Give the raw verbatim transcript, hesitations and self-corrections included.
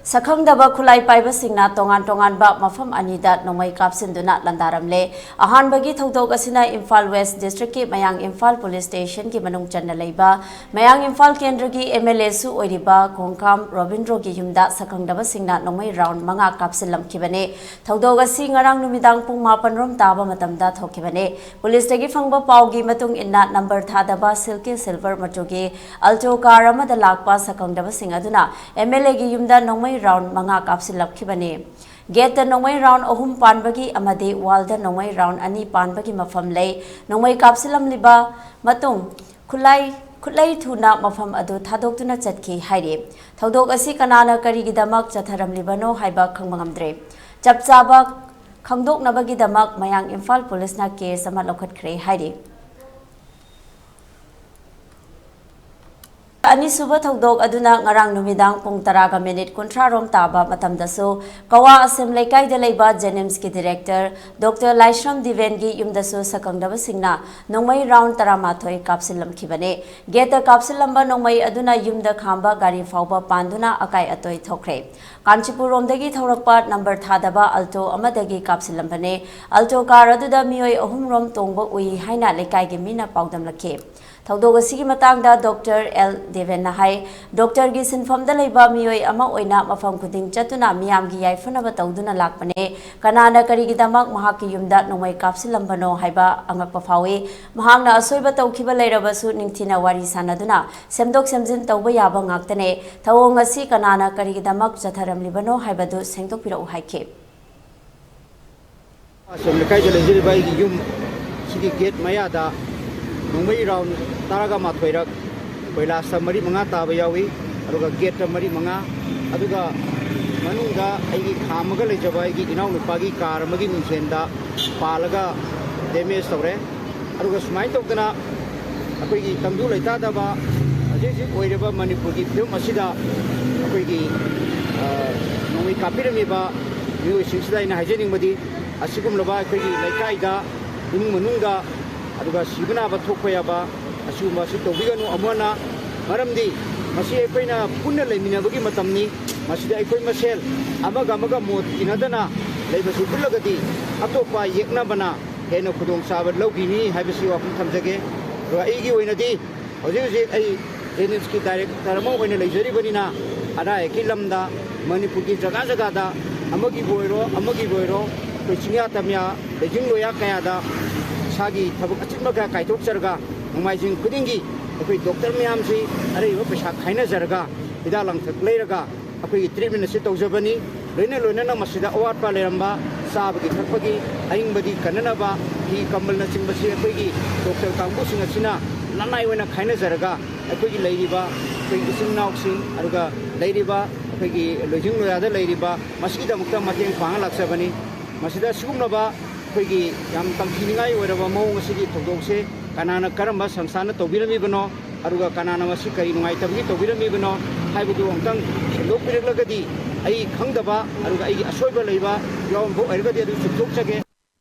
ꯁꯛꯈꯪꯗꯕ ꯈꯨꯠꯂꯥꯏ ꯄꯥꯏꯕꯁꯤꯡꯅ ꯇꯣꯉꯥꯟ ꯇꯣꯉꯥꯟꯕ ꯃꯐꯝ ꯑꯅꯤꯗ ꯅꯣꯡꯃꯩ ꯀꯥꯞꯁꯤꯟꯗꯨꯅ ꯂꯥꯟꯗꯥꯔꯝꯂꯦ꯫ ꯑꯍꯥꯟꯕꯒꯤ ꯊꯧꯗꯣꯛ ꯑꯁꯤꯅ ꯏꯝꯐꯥꯜ ꯋꯦꯁ ꯗꯤꯁꯇ꯭ꯔꯤꯛꯀꯤ ꯃꯌꯥꯡ ꯏꯝꯐꯥꯜ ꯄꯨꯂꯤꯁ ꯁ꯭ꯇꯦꯁꯟꯒꯤ ꯃꯅꯨꯡ ꯆꯟꯅ ꯂꯩꯕ ꯃꯌꯥꯡ ꯏꯝꯐꯥꯜ ꯀꯦꯟꯗ꯭ꯔꯒꯤ ꯑꯦꯝ ꯑꯦꯜ ꯑꯦꯁꯨ ꯑꯣꯏꯔꯤꯕ ꯈꯣꯡꯈꯥꯝ ꯔꯣꯕꯤꯟꯗ꯭ꯔꯣꯒꯤ ꯌꯨꯝꯗ ꯁꯛꯈꯪꯗꯕꯁꯤꯡꯅ ꯅꯣꯡꯃꯩ ꯔꯥꯎꯟ ꯃꯉꯥ ꯀꯥꯞꯁꯤꯜꯂꯝꯈꯤꯕꯅꯤ꯫ ꯊꯧꯗꯣꯛ ꯑꯁꯤ ꯉꯔꯥꯡ ꯅꯨꯃꯤꯗꯥꯡ ꯄꯨꯡ ꯃꯥꯄꯟ ꯔꯣꯝ ꯇꯥꯕ ꯃꯇꯝꯗ ꯊꯣꯛꯈꯤꯕꯅꯤ꯫ ꯄꯨꯂꯤꯁꯇꯒꯤ ꯐꯪꯕ ꯄꯥꯎꯒꯤ ꯃꯇꯨꯡ ꯏꯟꯅ, ꯅꯝꯕꯔ ꯊꯥꯗꯕ ꯁꯤꯜꯀꯤ ꯁꯤꯜꯚꯔ ꯃꯆꯨꯒꯤ ꯑꯜꯇꯣ ꯀꯥꯔ ꯑꯃꯗ ꯂꯥꯛꯄ ꯁꯛꯈꯪꯗꯕꯁꯤꯡ ꯑꯗꯨꯅ ꯑꯦꯝ ꯑꯦꯜ ꯑꯦꯒꯤ ꯌꯨꯝꯗ ꯅꯣꯡꯃꯩ ꯔꯥꯎꯟ ꯃꯉꯥ ꯀꯥꯞꯁꯤꯜꯂꯛꯈꯤꯕꯅꯤ꯫ ꯒꯦꯠꯇ ꯅꯣꯡꯃꯩ ꯔꯥꯎꯟ ꯑꯍꯨꯝ ꯄꯥꯟꯕꯒꯤ ꯑꯃꯗꯤ ꯋꯥꯜꯗ ꯅꯣꯡꯃꯩ ꯔꯥꯎꯟ ꯑꯅꯤ ꯄꯥꯟꯕꯒꯤ ꯃꯐꯝ ꯂꯩ꯫ ꯅꯣꯡꯃꯩ ꯀꯥꯞꯁꯤꯜꯂꯝꯂꯤꯕ ꯃꯇꯨꯡ ꯈꯨꯠꯂꯥꯏ, ꯈꯨꯠꯂꯩ ꯊꯨꯅ ꯃꯐꯝ ꯑꯗꯨ ꯊꯥꯗꯣꯛꯇꯨꯅ ꯆꯠꯈꯤ ꯍꯥꯏꯔꯤ꯫ ꯊꯧꯗꯣꯛ ꯑꯁꯤ ꯀꯅꯥꯅ ꯀꯔꯤꯒꯤꯗꯃꯛ ꯆꯠꯊꯔꯝꯂꯤꯕꯅꯣ ꯍꯥꯏꯕ ꯈꯪꯕ ꯉꯝꯗ꯭ꯔꯦ꯫ ꯆꯞ ꯆꯥꯕ ꯈꯪꯗꯣꯛꯅꯕꯒꯤꯗꯃꯛ ꯃꯌꯥꯡ ꯏꯝꯐꯥꯜ ꯄꯨꯂꯤꯁꯅ ꯀꯦꯁ ꯑꯃ ꯂꯧꯈꯠꯈ꯭ꯔꯦ ꯍꯥꯏꯔꯤ꯫ ꯑꯅꯤꯁꯨꯕ ꯊꯧꯗꯣꯛ ꯑꯗꯨꯅ ꯉꯔꯥꯡ ꯅꯨꯃꯤꯗꯥꯡ ꯄꯨꯡ ꯇꯔꯥꯒ ꯃꯤꯅꯤꯠ ꯀꯨꯟꯊ꯭ꯔꯥ ꯔꯣꯝ ꯇꯥꯕ ꯃꯇꯝꯗꯁꯨ ꯀꯋꯥ ꯑꯁꯦꯝ ꯂꯩꯀꯥꯏꯗ ꯂꯩꯕ ꯖꯦꯅꯤꯝꯁꯀꯤ ꯗꯤꯔꯦꯛꯇꯔ ꯗꯣꯛꯇꯔ ꯂꯥꯏꯁ꯭ꯔꯝ ꯗꯤꯕꯦꯟꯒꯤ ꯌꯨꯝꯗꯁꯨ ꯁꯛꯈꯪꯗꯕꯁꯤꯡꯅ ꯅꯣꯡꯃꯩ ꯔꯥꯎꯟ ꯇꯔꯥꯃꯥꯊꯣꯏ ꯀꯥꯞꯁꯤꯜꯂꯝꯈꯤꯕꯅꯤ꯫ ꯒꯦꯠꯇ ꯀꯥꯞꯁꯤꯜꯂꯝꯕ ꯅꯣꯡꯃꯩ ꯑꯗꯨꯅ ꯌꯨꯝꯗ ꯈꯥꯝꯕ ꯒꯥꯔꯤ ꯐꯥꯎꯕ ꯄꯥꯟꯗꯨꯅ ꯑꯀꯥꯏ ꯑꯇꯣꯏ ꯊꯣꯛꯈ꯭ꯔꯦ꯫ ꯀꯥꯟꯆꯤꯄꯨꯔꯔꯣꯝꯗꯒꯤ ꯊꯧꯔꯛꯄ ꯅꯝꯕꯔ ꯊꯥꯗꯕ ꯑꯜꯇꯣ ꯑꯃꯗꯒꯤ ꯀꯥꯞꯁꯤꯜꯂꯝꯕꯅꯦ꯫ ꯑꯜꯇꯣ ꯀꯥꯔ ꯑꯗꯨꯗ ꯃꯤꯑꯣꯏ ꯑꯍꯨꯝꯔꯣꯝ ꯇꯣꯡꯕ ꯎꯏ ꯍꯥꯏꯅ ꯂꯩꯀꯥꯏꯒꯤ ꯃꯤꯅ ꯄꯥꯎꯗꯝꯂꯛꯈꯤ꯫ ꯊꯧꯗꯣꯛ ꯑꯁꯤꯒꯤ ꯃꯇꯥꯡꯗ ꯗꯣꯛꯇꯔ ꯑꯦꯜ ꯗꯦꯕꯦꯟꯅ ꯍꯥꯏ, ꯗꯣꯛꯇꯔꯒꯤ ꯁꯤꯟꯐꯝꯗ ꯂꯩꯕ ꯃꯤꯑꯣꯏ ꯑꯃ ꯑꯣꯏꯅ ꯃꯐꯝ ꯈꯨꯗꯤꯡ ꯆꯠꯇꯨꯅ ꯃꯤꯌꯥꯝꯒꯤ ꯌꯥꯏꯐꯅꯕ ꯇꯧꯗꯨꯅ ꯂꯥꯛꯄꯅꯦ꯫ ꯀꯅꯥꯅ ꯀꯔꯤꯒꯤꯗꯃꯛ ꯃꯍꯥꯛꯀꯤ ꯌꯨꯝꯗ ꯅꯣꯡꯃꯩ ꯀꯥꯞꯁꯤꯜꯂꯝꯕꯅꯣ ꯍꯥꯏꯕ ꯑꯉꯛꯄ ꯐꯥꯎꯏ꯫ ꯃꯍꯥꯛꯅ ꯑꯁꯣꯏꯕ ꯇꯧꯈꯤꯕ ꯂꯩꯔꯕꯁꯨ ꯅꯤꯡꯊꯤꯅ ꯋꯥꯔꯤ ꯁꯥꯟꯅꯗꯨꯅ ꯁꯦꯝꯗꯣꯛ ꯁꯦꯝꯖꯤꯟ ꯇꯧꯕ ꯌꯥꯕ ꯉꯥꯛꯇꯅꯦ꯫ ꯊꯧꯑꯣꯡ ꯑꯁꯤ ꯀꯅꯥꯅ ꯀꯔꯤꯒꯤꯗꯃꯛ ꯆꯠꯊꯔꯝꯂꯤꯕꯅꯣ ꯍꯥꯏꯕꯗꯨ ꯁꯦꯡꯗꯣꯛꯄꯤꯔꯛꯎ ꯍꯥꯏꯈꯤ꯫ ꯑꯁꯣꯝ ꯂꯩꯀꯥꯏꯗ ꯂꯩꯖꯔꯤꯕ ꯑꯩꯒꯤ ꯌꯨꯝ ꯁꯤꯒꯤ ꯒꯦꯠ ꯃꯌꯥꯗ ꯅꯣꯡꯃꯩ ꯔꯥꯎꯟ ꯇꯔꯥꯒ ꯃꯥꯊꯣꯏꯔꯛ, ꯀꯣꯏꯂꯥꯁꯇ ꯃꯔꯤ ꯃꯉꯥ ꯇꯥꯕ ꯌꯥꯎꯏ, ꯑꯗꯨꯒ ꯒꯦꯠꯇ ꯃꯔꯤ ꯃꯉꯥ, ꯑꯗꯨꯒ ꯃꯅꯨꯡꯗ ꯑꯩꯒꯤ ꯈꯥꯝꯃꯒ ꯂꯩꯖꯕ ꯑꯩꯒꯤ ꯏꯅꯥꯎꯅꯨꯄꯥꯒꯤ ꯀꯥꯔ ꯑꯃꯒꯤ ꯃꯤꯡꯁꯦꯟꯗ ꯄꯥꯜꯂꯒ ꯗꯦꯃꯦꯖ ꯇꯧꯔꯦ꯫ ꯑꯗꯨꯒ ꯁꯨꯃꯥꯏꯅ ꯇꯧꯗꯅ ꯑꯩꯈꯣꯏꯒꯤ ꯇꯪꯗꯨ ꯂꯩꯇꯥꯗꯕ ꯍꯧꯖꯤꯛ ꯍꯧꯖꯤꯛ ꯑꯣꯏꯔꯤꯕ ꯃꯅꯤꯄꯨꯔꯒꯤ ꯐꯤꯕꯝ ꯑꯁꯤꯗ ꯑꯩꯈꯣꯏꯒꯤ, ꯑ, ꯅꯣꯡꯃꯩ ꯀꯥꯞꯄꯤꯔꯝꯃꯤꯕ ꯃꯤꯑꯣꯏꯁꯤꯡꯁꯤꯗ ꯑꯩꯅ ꯍꯥꯏꯖꯅꯤꯡꯕꯗꯤ, ꯑꯁꯤꯒꯨꯝꯂꯕ ꯑꯩꯈꯣꯏꯒꯤ ꯂꯩꯀꯥꯏꯗ, ꯏꯃꯨꯡ ꯃꯅꯨꯡꯗ, ꯑꯗꯨꯒ ꯁꯤꯕ ꯅꯥꯕ ꯊꯣꯛꯄ ꯌꯥꯕ ꯑꯁꯤꯒꯨꯝꯕ ꯑꯁꯤ ꯇꯧꯕꯤꯒꯅꯨ ꯑꯃꯨꯛ ꯍꯟꯅ꯫ ꯃꯔꯝꯗꯤ ꯃꯁꯤ ꯑꯩꯈꯣꯏꯅ ꯄꯨꯟꯅ ꯂꯩꯃꯤꯟꯅꯕꯒꯤ ꯃꯇꯝꯅꯤ꯫ ꯃꯁꯤꯗ ꯑꯩꯈꯣꯏ ꯃꯁꯦꯜ ꯑꯃꯒ ꯑꯃꯒ ꯃꯣꯠ ꯇꯤꯟꯅꯗꯅ ꯂꯩꯕꯁꯤ ꯎꯠꯂꯒꯗꯤ ꯑꯇꯣꯞꯄ ꯌꯦꯛꯅꯕꯅ ꯍꯦꯟꯅ ꯈꯨꯗꯣꯡꯆꯥꯕ ꯂꯧꯈꯤꯅꯤ ꯍꯥꯏꯕꯁꯤ ꯋꯥꯐꯝ ꯊꯝꯖꯒꯦ꯫ ꯑꯗꯨꯒ ꯑꯩꯒꯤ ꯑꯣꯏꯅꯗꯤ ꯍꯧꯖꯤꯛ ꯍꯧꯖꯤꯛ ꯑꯩ ꯖꯦꯅꯤꯝꯁꯀꯤ ꯗꯥꯏꯔꯦꯛꯇꯔ ꯑꯃ ꯑꯣꯏꯅ ꯂꯩꯖꯔꯤꯕꯅꯤꯅ, ꯑꯅꯥ ꯑꯌꯦꯛꯀꯤ ꯂꯝꯗ ꯃꯅꯤꯄꯨꯔꯒꯤ ꯖꯒꯥ ꯖꯒꯥꯗ ꯑꯃꯒꯤꯕꯨ ꯑꯣꯏꯔꯣ, ꯑꯃꯒꯤꯕꯨ ꯑꯣꯏꯔꯣ, ꯑꯩꯈꯣꯏ ꯆꯤꯡꯌꯥ ꯇꯝꯌꯥ, ꯂꯩꯖꯤꯡ ꯂꯣꯌꯥ ꯀꯌꯥꯗ ꯏꯁꯥꯒꯤ ꯊꯕꯛ ꯑꯆꯤꯟꯕ ꯀꯌꯥ ꯀꯥꯏꯊꯣꯛꯆꯔꯒ, ꯅꯣꯡꯃꯥꯏꯖꯤꯡ ꯈꯨꯗꯤꯡꯒꯤ ꯑꯩꯈꯣꯏ ꯗꯣꯛꯇꯔ ꯃꯌꯥꯝꯁꯤ ꯑꯔꯩꯕ ꯄꯩꯁꯥ ꯈꯥꯏꯅꯖꯔꯒ, ꯍꯤꯗꯥꯛ ꯂꯥꯡꯊꯛ ꯂꯩꯔꯒ, ꯑꯩꯈꯣꯏꯒꯤ ꯇ꯭ꯔꯤꯠꯃꯦꯟ ꯑꯁꯤ ꯇꯧꯖꯕꯅꯤ꯫ ꯂꯣꯏꯅ ꯂꯣꯏꯅꯅ ꯃꯁꯤꯗ ꯑꯋꯥꯠꯄ ꯂꯩꯔꯝꯕ ꯆꯥꯕꯒꯤ ꯊꯛꯄꯒꯤ, ꯑꯏꯪꯕꯗꯤ ꯀꯟꯅꯅꯕ ꯐꯤ ꯀꯝꯕꯜꯅꯆꯤꯡꯕꯁꯤ ꯑꯩꯈꯣꯏꯒꯤ ꯗꯣꯛꯇꯔ ꯀꯥꯡꯕꯨꯁꯤꯡ ꯑꯁꯤꯅ ꯂꯅꯥꯏ ꯑꯣꯏꯅ ꯈꯥꯏꯅꯖꯔꯒ, ꯑꯩꯈꯣꯏꯒꯤ ꯂꯩꯔꯤꯕ ꯑꯩꯈꯣꯏꯒꯤ ꯏꯆꯤꯟ ꯏꯅꯥꯎꯁꯤꯡ, ꯑꯗꯨꯒ ꯂꯩꯔꯤꯕ ꯑꯩꯈꯣꯏꯒꯤ ꯂꯣꯏꯖꯤꯡ ꯂꯣꯌꯥꯗ ꯂꯩꯔꯤꯕ, ꯃꯁꯤꯒꯤꯗꯃꯛꯇ ꯃꯇꯦꯡ ꯄꯥꯡꯉ ꯂꯥꯛꯆꯕꯅꯤ꯫ ꯃꯁꯤꯗ ꯁꯤꯒꯨꯝꯂꯕ ꯑꯩꯈꯣꯏꯒꯤ ꯌꯥꯝ ꯇꯝꯊꯤꯅꯤꯡꯉꯥꯏ ꯑꯣꯏꯔꯕ ꯃꯑꯣꯡ ꯑꯁꯤꯒꯤ ꯊꯧꯗꯣꯛꯁꯦ ꯀꯅꯥꯅ, ꯀꯔꯝꯕ ꯁꯪꯁꯊꯥꯅ ꯇꯧꯕꯤꯔꯝꯃꯤꯕꯅꯣ, ꯑꯗꯨꯒ ꯀꯅꯥꯅ ꯃꯁꯤ ꯀꯔꯤ ꯅꯨꯡꯉꯥꯏꯇꯕꯒꯤ ꯇꯧꯕꯤꯔꯝꯃꯤꯕꯅꯣ ꯍꯥꯏꯕꯗꯨ ꯑꯃꯨꯛꯇꯪ ꯁꯦꯡꯗꯣꯛꯄꯤꯔꯛꯂꯒꯗꯤ, ꯑꯩ ꯈꯪꯗꯕ ꯑꯗꯨꯒ ꯑꯩꯒꯤ ꯑꯁꯣꯏꯕ ꯂꯩꯕ ꯌꯥꯎꯔꯝꯕ ꯑꯣꯏꯔꯒꯗꯤ ꯑꯗꯨ ꯆꯨꯝꯊꯣꯛꯆꯒꯦ꯫